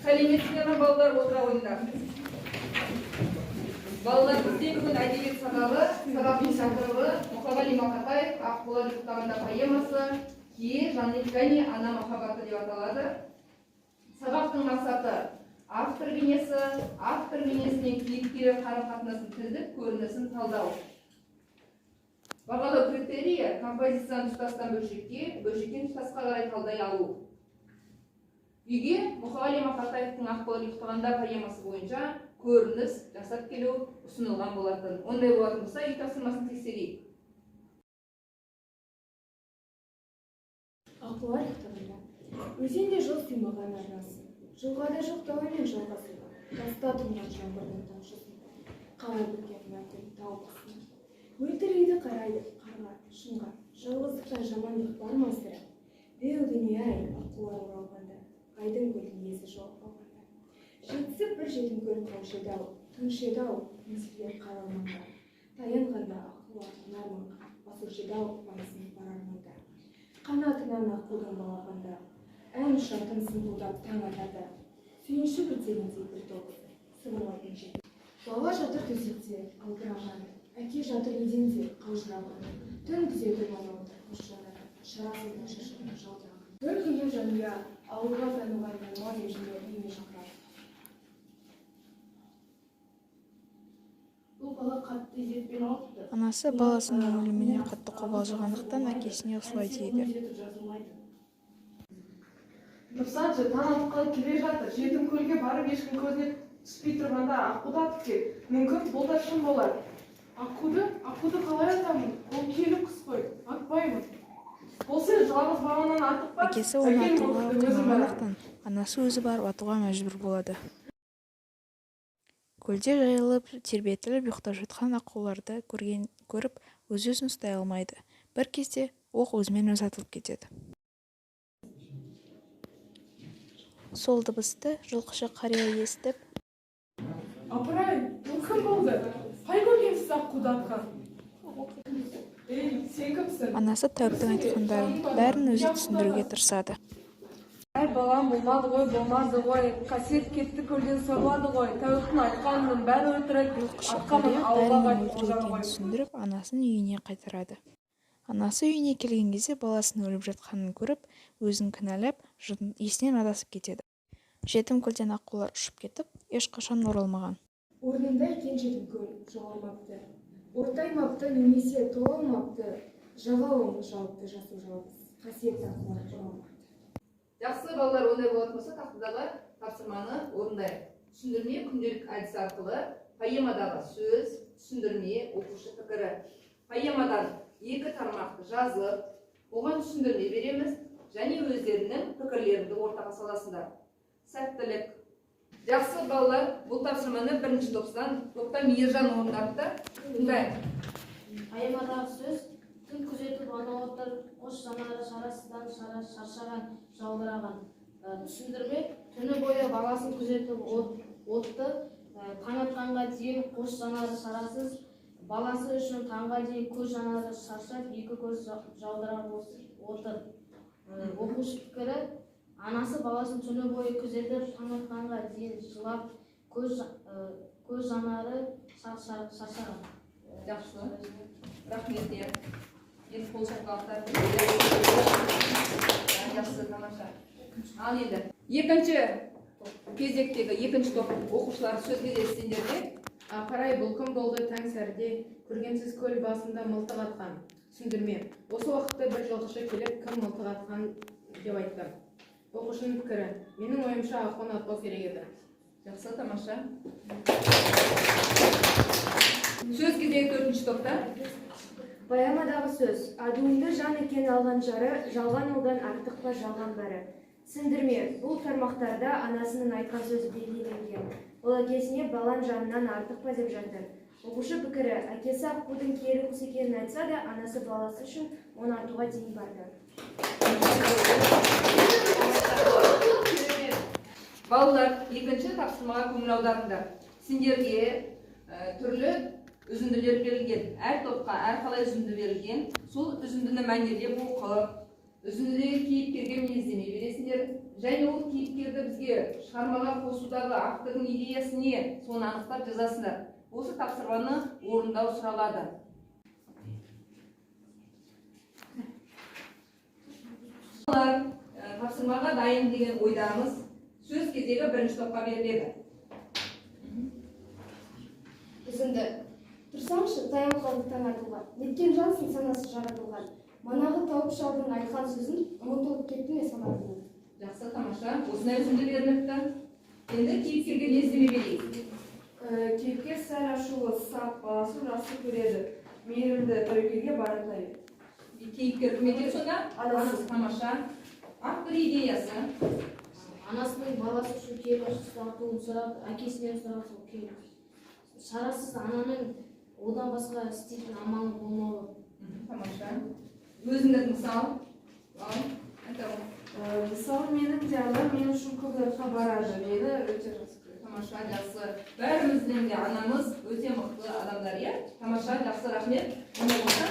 Сәлеметсіздер ме, балалар, отыра қойыңдар. Балалар, бізде бүгін әдебиет сабағы, сабақтың тақырыбы Мұқағали Мақатаев «Аққулар ұйықтағанда» поэмасы, кие және ана махаббаты деп аталады. Сабақтың мақсаты: автор бейнесі, автор бейнесінен кейіпкерлер қарым-қатынасының тілдік көрінісін талдау. Бағалау критерийі: композицияны тұтастан бөлшекке, бөлшектен тұтасқа қарай талдай алу. Үйге Мұқағали Мақатаевтың «Аққулар ұйықтағанда» поэмасы бойынша көрініс жасап келу ұсынылған болатын. Ондай болатын болса, үй тапсырмасын тексерейік. Аққулар ұйықтағанда. Өзенде жыл сыймаған арнасы, жылғада жоқ дауамен жалғасуға, таста тұнған жаңбырдың тамшысын, қалай біткен мына күн тау басына. Мөлтірейді қарайды қарға, шыңға, жалғыздықтан жамандық бар ма сірә? Беу дүние-ай, аққулар оралғанда, айдын көлдің иесі жоғалып қалғанда. Жетісіп бір жетім көл қаушы еді-ау, тыныш еді-ау мезгілер қара орманда. Таянғанда аққулар мына арманға, басушы еді-ау байызын бар арманда. Қанатынан аққудың балапанда, ән ұшатын сыңғылдап таң атарда, сүйінші бітегіндей бір тоғыз, сыбырлайтын жетім. Бала жатыр төсекте, албыраған, әке жатыр еденде, қалжыраған. Түн күзетіп ана отыр қос жанары, шарасыздан шашырап жаудыраған. Бір күні Жанұя ауылға танылған танымал емшіні үйіне шақырады. Бұл бала қатты дертпен ауырыпты. Анасы баласының өліміне қатты қобалжығандықтан әкесіне осылай дейді. Тұрсаңшы, таң атқалы келе жатыр. Жетім көлге барып, ешкім көзіне түспей тұрғанда аққуды атып кел. Мүмкін, бұл да шын болар. Аққуды? Аққуды қалай атамын? Ол киелі құс қой. Атпаймын. Бұл сен жалғыз балаңнан артық па? Әкесі оны Әкел атуға мылтықты, өзім барамын. қимағандықтан, анасы өзі барып атуға мәжбүр болады. Көлде жайылып, тербетіліп ұйықтап жатқан аққуларды көріп, өз-өзін ұстай алмайды. Бір кезде оқ өзімен өзі атылып кетеді. Сол дыбысты жылқышы қария естіп, Апырай, бұл кім болды? Қай көргенсіз аққуды атқан? Ей, сен кімсің? Анасы тәуіптің айтқандарын бәрін өзі түсіндіруге тырысады. Әй, балам, болмады ғой, болмады ғой. Қасиет кетті көлден сорлады ғой. Тәуіптің айтқанының бәрі өтірік. Жылқышы Атқа мін, қария ауылға бәрінің қайт, өтірік қожаға екенін қой. түсіндіріп, анасын үйіне қайтарады. Анасы үйіне келген кезде баласының өліп жатқанын көріп, өзін кінәлап, есінен адасып кетеді. Жетім көлден аққулар ұшып кетіп, ешқашан оралмаған. Орнында екен жетім көл, жоғалмапты. Ортаймапты немесе тола алмапты, жағалауын жауыпты жасыл жалбыз. Қасиетті аққулар оралмапты. Жақсы, балалар, ондай болатын болса, тақтадағы тапсырманы орындайық. Түсіндірме күнделік әдісі арқылы поэмадағы сөз, түсіндірме, оқушы пікірі. Поэмадан екі тармақты жазып, оған түсіндірме береміз және өздерінің пікірлеріңді ортаға саласыңдар. Сәттілік. Жақсы, балалар, бұл тапсырманы бірінші топтан Ержан орындапты. Тыңдайық. Поэмадағы сөз: түн күзетіп ана отыр, қос жанары шарасыздан шара шаршаған, жаудыраған. Түсіндірме: түні бойы баласын күзетіп отты, таң атқанға дейін қос жанары шарасыз, баласы үшін таңға дейін көз жанары шаршап, екі көз жаудырап отыр. Оқушы пікірі: анасы баласын түні бойы күзетіп, таң атқанға дейін жылап, көз жанары шаршаған. Жақсы. Рахмет, иә. Енді қол шапалақтар. Жақсы, тамаша. Ал енді екінші кезектегі екінші топ оқушылар, сөз кезегі сендерде. Апырай, бұл кім болды таң сәріде көргенсіз көл басында мылтық атқан? Түсіндірме: осы уақытта бір жылқышы келіп, кім мылтық атқан деп айтты. Оқушының пікірі: менің ойымша, аққуны атпау керек еді. Жақсы, тамаша. Сөз кезегі төртінші топта. Поэмадағы сөз: адуынды жан екен алған жары, жалған ұлдан артық па жалған бәрі. Түсіндірме: бұл тармақтарда анасының айтқан сөзі бейнеленген. Ол әкесіне балаң жанынан артық па деп жатыр. Оқушы пікірі: әкесі аққудың киелі құс екенін айтса да, анасы баласы үшін оны атуға дейін барды. Балалар, екінші тапсырмаға көңіл аударыңдар. Сендерге түрлі үзінділер берілген. Әр топқа әрқалай үзінді берілген. Сол үзіндіні мәнерлеп оқып, үзіндідегі кейіпкерге мінездеме бересіңдер. Және ол кейіпкерді бізге шығармаға қосудағы автордың идеясы не, соны анықтап жазасыңдар. Осы тапсырманы орындау сұралады. Тапсырмаға дайын деген ойдамыз. Сөз кезегі бірінші топқа беріледі. Үзінді. Тұрсаңшы, таяу қалды таң атуға. Неткен жансың санасы жаратылған. Манағы тауып шалдың айтқан сөзін ұмытылып кетті ме санатының? Жақсы, тамаша. Осындай үзінді беріліпті. Енді кейіпкерге лездеме берейік. Кейіпкер сәл ашулы, сақ, баласын жақсы көреді. Мейірімді, тәуекелге баратын әйел. Кейіпкер кім екен сонда? Анасы. Тамаша. Автор идеясы. Анасының баласы үшін киелі құсты атуын сұрап, әкесінен сұрап сол киелі құс. Шарасыз ананың одан басқа істейтін амалы болмауы. Тамаша. Өзіндік мысал. Ал, айта ғой. Мысалы, менің де анам мен үшін көп затқа барады. Мені өте жақсы көреді. Тамаша, жақсы. Бәріміздің де анамыз өте мықты адамдар, иә? Тамаша, жақсы, рахмет. Ондай болса,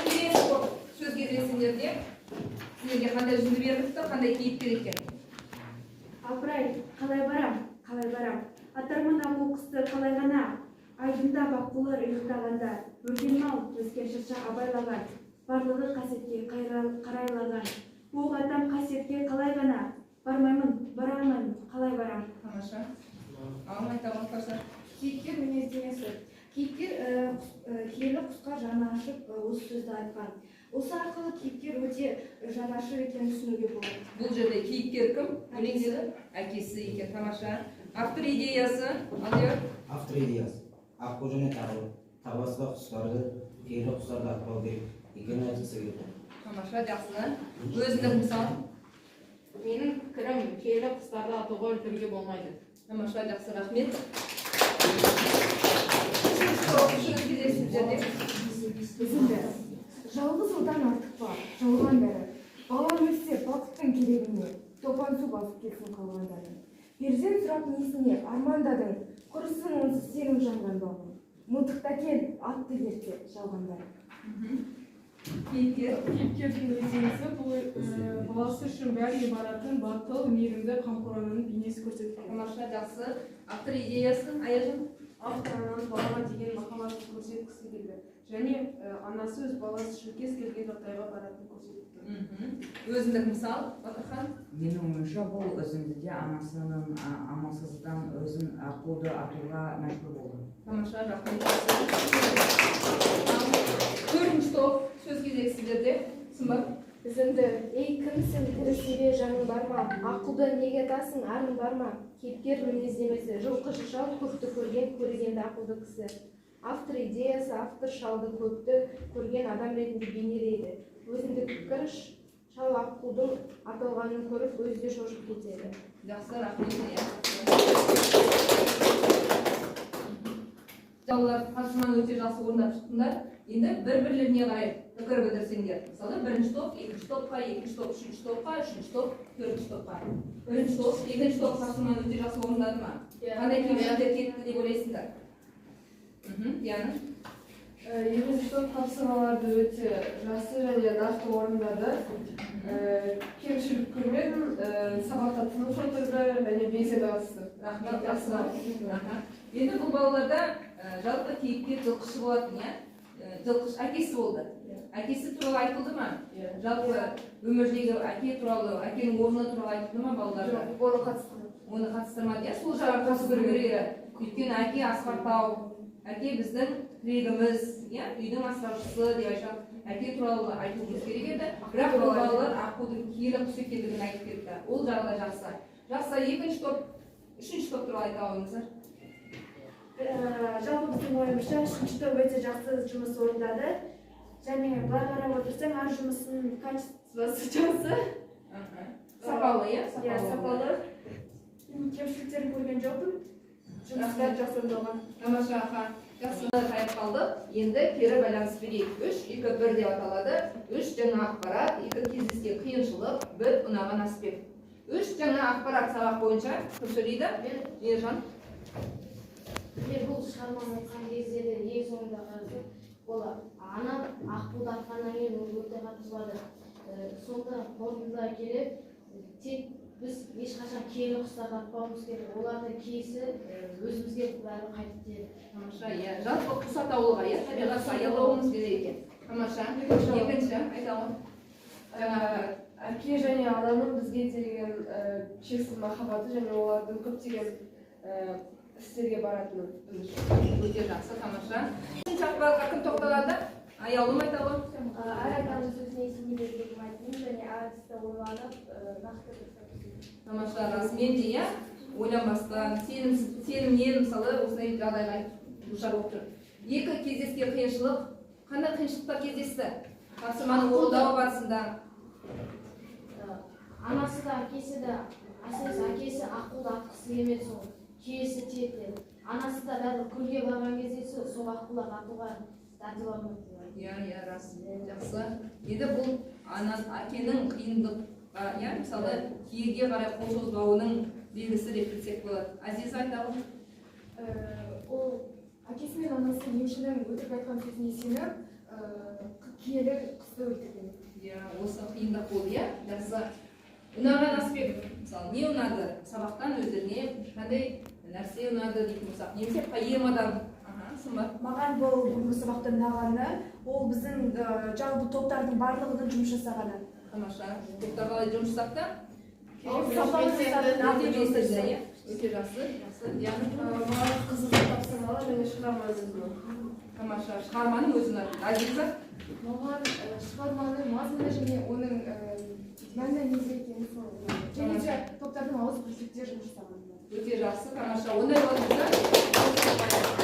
келесі сөз кезегі сендерде. Сіздерге қандай үзінді беріліпті, қандай кейіпкер екен? Апырай, қалай барам, қалай барам? Атармын аққу құсты қалай ғана? Айдында аққулар ұйықтағанда, өлген мал өскен шырша абайлаған, барлығы қасиетке қарайлаған. Оқ атам қасиетке қалай ғана? Бармаймын, бара алмаймын, қалай барам? Тамаша. Ал, айта ғой, Кәусар. Кейіпкер мінездемесі. Кейіпкер киелі құсқа жаны ашып осы сөзді айтқан. Осы арқылы кейіпкер өте жанашыр екенін түсінуге болады. Бұл жерде кейіпкер кім? Өлеңдегі әкесі екен. Тамаша. Автор идеясы. Алдияр. Автор идеясы. Аққу және тағы басқа құстарды, киелі құстарды атпау керек екенін айтқысы келді. Тамаша, жақсы. Өзіндік мысал. Менің пікірім, киелі құстарды атуға өлтіруге болмайды. Тамаша, жақсы, рахмет. Үшінші топ, сөз кезегі сіздерде. Үзінді. Жалғыз ұлдан артық па, жалған бәрі. Балам өлсе, бақыттың керегі не? Топан су басып кетсін қалғандарын. Перзент сұрап несіне, армандадың, құрысын онсыз сенің жанған бағың. Мылтықта кел, атты ерте, жалған бәрі. Кейіпкер. Кейіпкердің мінездемесі бұл баласы үшін бәріне баратын батыл, мейірімді, қамқор ананың бейнесі көрсетілген. Тамаша, жақсы. Автор идеясы, Аяжан. Автор ананың балаға деген махаббатын көрсеткісі келді. Және анасы өз баласы үшін кез келген жағдайға баратынын көрсетті. Өзіндік мысал, Батырхан. Менің ойымша, бұл үзіндіде анасының амалсыздан өзін аққуды атуға мәжбүр болды. Тамаша, рахмет. Төртінші топ, сөз кезегі сіздерде. Сымбат. Үзінді. Ей, кімсің, тірісің бе, жаның бар ма? Аққуды неге атасың, арың бар ма? Кейіпкер мінездемесі. Жылқышы шал көпті көрген, көргенді ақылды кісі. Автор идеясы, автор шалды көпті көрген адам ретінде бейнелейді. Өзіндік пікір, шал аққудың аталғанын көріп, өзі де шошып кетеді. Жақсы, рахмет. Балалар тапсырманы өте жақсы орындап шықтыңдар. Енді бір-бірлеріне қарай пікір білдірсеңдер. Мысалы, бірінші топ, екінші топқа, екінші топ, үшінші топқа, үшінші топ, төртінші топқа. Бірінші топ, екінші топ тапсырманы өте жақсы орындады ма? Қандай кемшіліктер кетті деп ойлайсыңдар? Диана. Екінші топ тапсырмаларды өте жақсы және нақты орындады. Кемшілік көрмедім, сабақта тыныш отырды және белсенді қатысты. Рахмет, жақсы. Енді бұл балаларда жалпы кейіпкер жылқышы болатын, иә? Жылқышы әкесі болды. Әкесі туралы айтылды ма? Жалпы өмірдегі әке туралы, әкенің орны туралы айтылды ма балаларда? Жоқ, оны қатыстырмады. Оны қатыстырмады, иә? Сол жағын қосу керек еді. Өйткені әке асқар тау, әке біздің тірегіміз, иә? Үйдің асыраушысы деп айтсақ, әке туралы айтуымыз керек еді. Бірақ бұл балалар аққудың киелі құс екендігін айтып кетті. Ол жағы да жақсы. Жақсы, екінші топ, үшінші топ туралы айта қойыңыздар. Жалпы біздің ойымызша үшінші топ өте жақсы жұмыс орындады. Және былай қарап отырсаң, әр жұмысының качествосы жақсы. Сапалы, иә? Иә, сапалы. Кемшіліктерін көрген жоқпын. Жұмыстар жақсы орындалған. Тамаша, аха. Жақсы, тайып қалдық. Енді кері байланыс берейік. 3, 2, 1 деп аталады. 3 жаңа ақпарат, 2 кездескен қиыншылық, 1 ұнаған аспект. 3 жаңа ақпарат сабақ бойынша кім сөйлейді? Ержан. Мен бұл шығарманы оқыған кезде де ең соңында қарасам, ол ана аққуды атқаннан кейін ол өте қатты жылады. Сонда қорытындылай келе, Тек біз ешқашан киелі құстарды атпауымыз керек, олардың киесі өзімізге бәрібір қайтып тиеді. Тамаша, иә. Жалпы құс атаулыға, иә, табиғатты аялауымыз керек екен. Тамаша. Екінші, айта ғой. Жаңағы Әке және ананың бізге деген шексіз махаббаты және олардың көптеген істерге баратыны біз үшін. Өте жақсы, тамаша. Үшінші ақпаратқа кім тоқталады? Аяулым айта ғой. Әр адамның сөзіне сене беруге болмайтынын және әр істі ойланып, нақты дұрыстап істеу. Тамаша, расымен де, иә, ойланбастан, сенімсіз, сенімнен, мысалы, осындай жағдайға душар болып тұр. Екі кездескен қиыншылық, қандай қиыншылықтар кездесті тапсырманы орындау барысында? Анасы да, әкесі де, әсіресе әкесі аққуды атқысы келмеді, сол киесі тиеді деді. Анасы да бәрібір көлге барған кезде сол аққуларды атуға дәті бармайды деп айтты. Иә, рас. Жақсы. Енді бұл ана, әкенің қиындыққа, иә, мысалы, киеге қарай қол созбауының белгісі деп білсек болады. Азиза айта ғой. Ол әкесі мен анасы емшінің өтірік айтқан сөзіне сеніп, киелі құсты өлтірген. Иә, осы қиындық болды, иә. Жақсы. Ұнаған аспект, мысалы, не ұнады сабақтан, өздеріне қандай нәрсе ұнады дейтін болсақ, немесе поэмадан? Аха, Сымбат. Маған бұл бүгінгі сабақта ұнағаны ол біздің жалпы топтардың барлығының жұмыс жасағаны. Тамаша. Топтар қалай жұмыс жасады? Сапалы жасады, Өте нақты жұмыс белсенді, жасады. иә. Өте жақсы, жақсы. Диана? Маған қызықты тапсырмалар және шығарма өзі ұнады. Тамаша, шығарманың өзі ұнады. Азиза? Маған шығарманың мазмұны және оның мәні неде екені, сол ұнады. Және де топтардың ауызбіршілікте жұмыс жасағаны ұнады. Өте жақсы, тамаша. Ондай болатын болса